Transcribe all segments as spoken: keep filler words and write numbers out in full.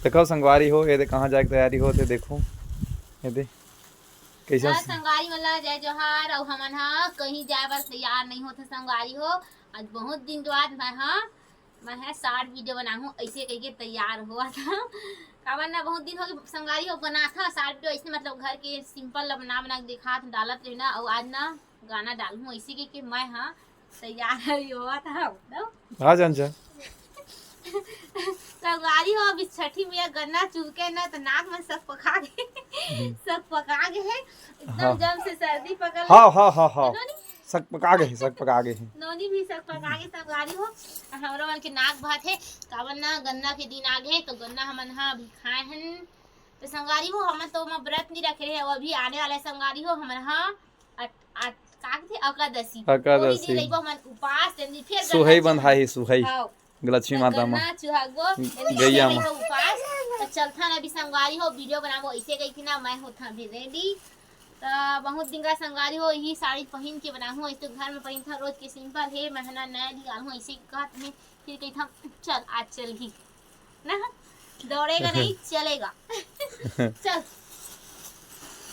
देखो संगवारी हो, ये दे कहाँ जाए के तैयारी होत हे, देखो ये दे कैसा। हाँ, संगवारी मन ला जय जोहार। अउ हमन ह कहीं जाए बर तैयार नहीं होत हे संगवारी हो। आज बहुत दिन के बाद मैं ह मैं ह शॉर्ट वीडियो बनाहूँ ऐसे कह के तैयार होवत हँव। काबर ना बहुत दिन हो गए संगवारी हो बनात हँव शॉर्ट वीडियो ऐसे, मतलब घर के सिंपल ला बना बना के दिखात हँव, डालत रहे ना। अउ आज ना गाना डालहूँ ऐसे कह के मैं ह तैयार होवत हँव। हाँ चंचल। संगवारी हो, अभी छठी मैया गन्ना चुहके ना, त नाक में सक पका गे, सक पका गे हे, एकदम हाँ। जम से सर्दी पकड़ ले। हाँ हाँ हाँ हाँ। नोनी? सक पका गे हे, सक पका गे हे। नोनी भी सक पका गे संगवारी हो, हमरो मन के नाक बहत हे, काबर ना गन्ना के दिन आ गे, तो गन्ना हमन हा अभी खाए हन। तो संगवारी हो, हमन तो ओमा व्रत नहीं रखे रहे, अउ अभी आने वाला संगवारी हो, हमन हा अट, अट, का कथे? एकादशी। एकादशी। ओही दिन रहिबो हमन उपास, तेन दिन फिर गन्ना सुहई चुहई। बंधाही, सुहई। हाँ। लक्ष्मी त माता मा। गन्ना चुहागो, तेन दिन गैया फिर मा। रहिबो उपास। तो चलथन अभी संगवारी हो, वीडियो बनाबो, ऐसे कही थी ना, मैं होथन अभी रेडी। तो बहुत दिन का संगवारी हो, यही साड़ी पहन के बनाहूँ, ऐसे तो घर में पहनथन रोज के सिंपल हे, मैं ह ना नया निकालहूँ, ऐसे कहत में फिर कही था, चल आज चलही ना, दौड़ेगा चल। नहीं, चलेगा। चल।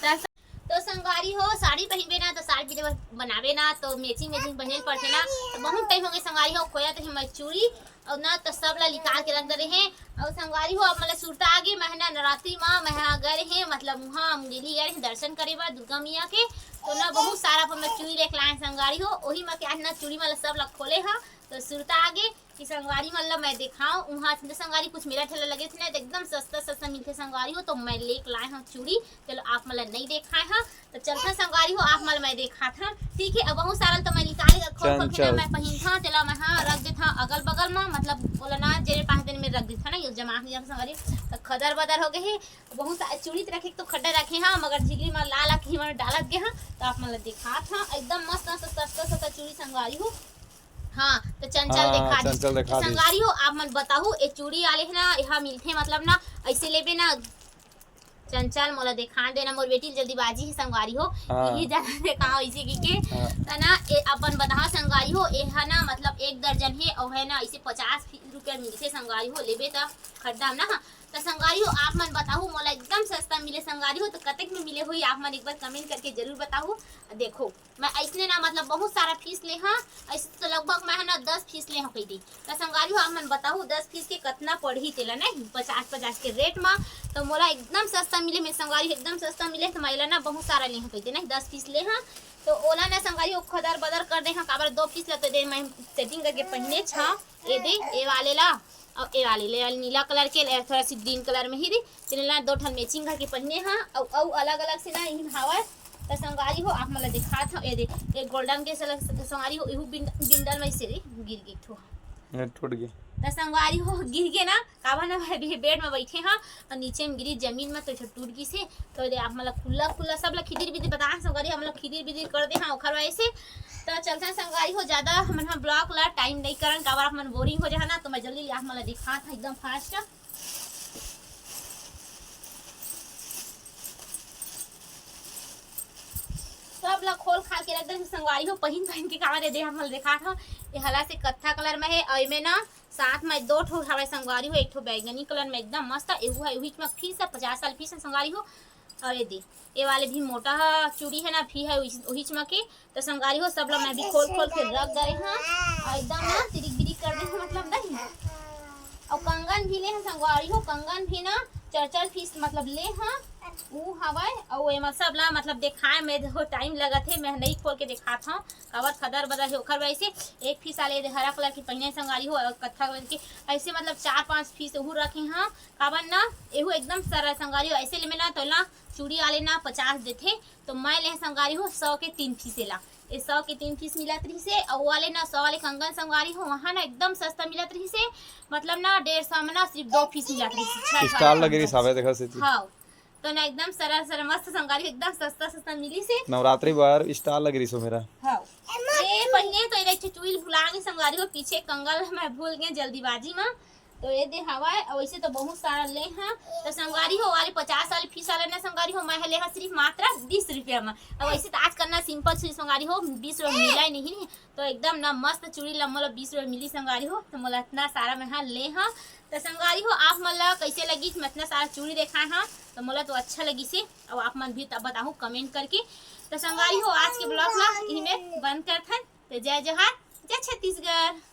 त तो संगवारी हो, साड़ी पहिनबे ना, तो साड़ी वीडियो बनाबे ना, तो मैचिंग मैचिंग पहिने ल पड़थे ना। तो बहुत टाइम हो गए संगवारी हो, खोया तो हमर चूड़ी, अउ ना तो सब ला निकाल के रख दे रहे हैं। अउ संगवारी हो, अब मतलब सुरता आगे, मैं ह ना नवरात्रि मा मैं ह गए रहे, मतलब वहाँ अमरेली गए रहे दर्शन करे बर दुर्गा मैया के। तो ना बहुत सारा अपन मैं चूड़ी लेके लाए संगवारी हो, वही मा के आज ना चूड़ी मन ला सब ला खोले हा। तो सुरता आगे कि संगवारी मन ला मैं देखाऊं, उहाँ तो संगवारी कुछ मेला ठेला लगे थे ना, तो एकदम सस्ता सस्ता मिलथे संगवारी हो। तो मैं लेके लाए हूँ चूड़ी, चलो आप मन ला नहीं देखाए हूँ, तो चलथन संगवारी हो, आप मन ला मैं देखात हूँ, ठीक है। अब बहुत सारा तो मैं निकाले खोल खोल के ना चंचल। मैं पहिनथन, तेला मैं हाँ रख देथन अगल बगल मा, मतलब ओला ना जेरे पास दिन में रख देथन ना, ये जमा हो जाथे संगवारी। तो खदर बदर हो गए हे, बहुत सारे चूड़ी तो रखे तो खड्डा रखे हाँ, मगर झिल्ली मा ला ला के ही मन डालत गए हाँ, तो आप मन ला देखात हूँ, एकदम मस्त मस्त सस्ता सस्ता चूड़ी संगवारी हो। हाँ, तो चंचल हाँ, देखा दिस। चंचल देखा दिस। संगवारी हो, आप मन बताहू, ए चूड़ी वाले है ना, यहाँ मिलथे, मतलब ना, ऐसे लेबे ना, चंचल मोला देखा देना, मोर बेटी जल्दीबाजी है संगवारी हो, हाँ। ये ज्यादा देखा ऐसे की के, हाँ। त ना, ए, अपन बताओ संगवारी हो, ए है ना, मतलब एक दर्जन है, और है ना, इसे पचास फी-, रुपया मिलथे संगवारी हो, लेबे त खड्डा में ना। त संगवारी हो, आप मन बताहू, मोला एकदम सस्ता मिले संगवारी हो, तो कतेक में मिले होही, आप मन एक बार comment करके जरूर बताहू। देखो, मैं ऐसने ना, मतलब बहुत सारा piece ले हाँ, ऐसे तो लगभग मैं है ना दस piece ले हाँ कही दी। त संगवारी हो, आप मन बताहू दस piece के कतना पड़ही तेला, नहीं, पचास पचास के rate मा। तो मोला एकदम सस्ता मिले, मैं संगवारी एकदम सस्ता मिले, तो मैं एला ना बहुत सारा ले हाँ कही दी, नहीं, दस piece ले हाँ। तो ओला ना संगवारी हो खदर बदर कर दे हाँ, काबर दो piece ला तो दे मैं setting करके पहिने छा, ए दे, ए वाले ला, और ए वाले ले, नीला colour के ले, थोड़ा सी green colour में ही दी, तेने ला दो ठन matching करके पहिने हाँ, और, और अलग अलग से ना इन हावय। त संगवारी हो, आप मन ला दिखात हव, ए दे, एक golden के सलग संगवारी हो, इहू बिंद-, बिंदल में से रे, गिर गे एक ठो। ये टूट गे। त संगवारी हो, गिर गे ना, काबर ना भाई, बे-, bed में बैठे हाँ, और नीचे में गिरी जमीन में, तो एक ठो टूट गिस हे। तो ए दे, आप मन ला खुल्ला खुल्ला सब ला खिदिर बिदिर बता संगवारी, हम लोग खिदिर बिदिर कर दे हाँ, ओखर वजह से। तो चलते हैं संगवारी हो, ज्यादा हमन हम vlog ला time नहीं करन, काबर आप मन boring हो जाहा ना, तो मैं जल्दी आप मन ला दिखात हूँ एकदम fast। सब ला खोल खाल के रख दे संगवारी हो, पहिन पहिन के काबर ए दे हम ला देखात हव। ए हला से कत्था colour में हे, और एमे ना साथ में दो ठो हवय संगवारी हो, एक ठो बैगनी colour में एकदम मस्त, एहू है उहीच में piece है, पचास वाला piece है संगवारी हो। और ए दे, ए वाले भी मोटा ह, चूड़ी है ना, फी है उहीच, उहीच में के। तो संगवारी हो, सब ला मैं भी खोल खोल के रख दे रहे हाँ, और एकदम ना तिरिक बिरिक कर दे हाँ, मतलब नहीं। और कंगन भी ले हाँ संगवारी हो, कंगन भी ना चार चार piece मतलब ले हाँ, ऊ हवय। और एमा सब ला मतलब देखाए में देखो time लगत हे, मैं नहीं खोल के देखात हूँ, काबर खदर बदर हे ओखर वजह से। एक piece आले दे हरा colour के पहिने संगवारी हो, और कत्था colour के ऐसे मतलब चार पांच piece ओहू रखे हाँ, काबर ना एहू एकदम सरल संगवारी हो, ऐसे ले में ना तो ना चूड़ी वाले ना पचास देथे, तो मैं ले संगवारी हो सौ के तीन piece ला। ए सौ के तीन piece मिलत रहिस हे, अउ वाले ना सौ वाले कंगन संगवारी हो, वहाँ ना एकदम सस्ता मिलत रहिस हे, मतलब ना डेढ़ सौ में ना सिर्फ दो piece मिलत रहिस हे, छह stall लगे रहिस हवे, देखा से तू। हाँ, तो ना एकदम सरल सरल मस्त संगवारी हो, एकदम सस्ता सस्ता मिलिस हे। नवरात्रि बर stall लगे रहिस हो मेरा। हाँ, ए पहिने तो ए चुइल भुला गे संगवारी हो, पीछे कंगन मैं भूल गे जल्दीबाजी में। तो ये दे हवय, अउ वैसे तो बहुत सारा ले हा। तो संगवारी हो, वाले पचास वाले piece वाले ना संगवारी हो, मैं ह ले हा सिर्फ मात्र बीस रुपया में। अउ वैसे तो आजकल ना simple चूड़ी संगवारी हो बीस रुपया मिला ही नहीं, तो एकदम ना मस्त चूड़ी ला मोला बीस रुपया मिली संगवारी हो, तो मोला इतना सारा मैं हा ले हा। तो संगवारी हो, आप मन ला कैसे लगी मैं इतना सारा चूड़ी देखाए हा, तो मोला तो अच्छा लगी से, अउ आप मन भी तब बताहू comment करके। तो संगवारी हो, आज के vlog ला इही में बंद करथन। तो जय जोहार, जय छत्तीसगढ़।